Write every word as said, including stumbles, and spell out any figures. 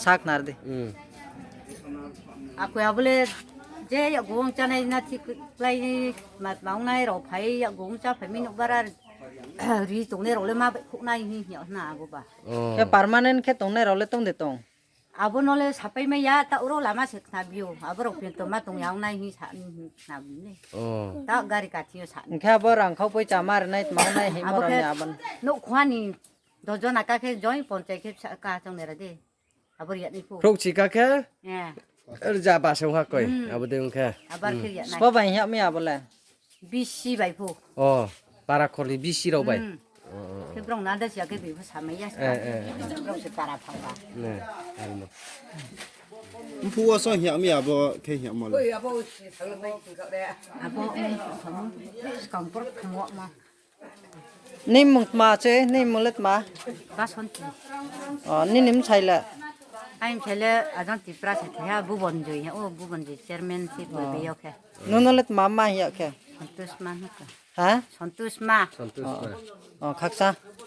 Thak nar di. Hmm. Akhe abo le je yakgu ong chánai na thik klái ma, ma ongnai rao phai yakgu ong chá phai mi nouhbar ri tongnai rao le ma baihkhouh nai hing hing ya na abo ba. Oh. Khe permanent khe tongnai rao le tong de tong? Abo no le sapai mai ya, taoh rao lama se khna bi ou. Abo rao phin to ma tong ya ongnai hing sa ni hing khna bi le. Oh. Taoh gari kathi yo sa ni. Hing khe abo rang khau poicha ma rinai tma ongnai hing abo mo rao khe ni abo no. Nouhkha ni dos jona ka khe join ponchai khe bsa ka chong nai ra de. Abo riya nai pho. Khrouhchi ka khe? Eh. Rza ba se ong ha koi. Hmm. Abo de ong khe. Abar khe riya nai. Sbo bai hing ya mi abo le? B C bai pho. Oh, para khor ni B C rao bai. Hmm. Oh, oh, oh. Khe brao na da siya khe bai pho samai ya sa. Eh, eh. Brao se para phang ba. Ne, ano. Mphu wo so hing ya mi abo khe hing ya mo le? Abo, um, skang por khamo ma. Ni mung tma se, ni mung le tma? Basonti. Oh, nini bsai le? Aini bsai le ajang Tipra se thaiha, Bubon Joi ha, o Bubon Joi chairman se bo biyao khe. Nung no le tma ma hing ya khe? Santosh ma hing khe. Ha? Santosh ma. Santosh ma. Oh, khaksa.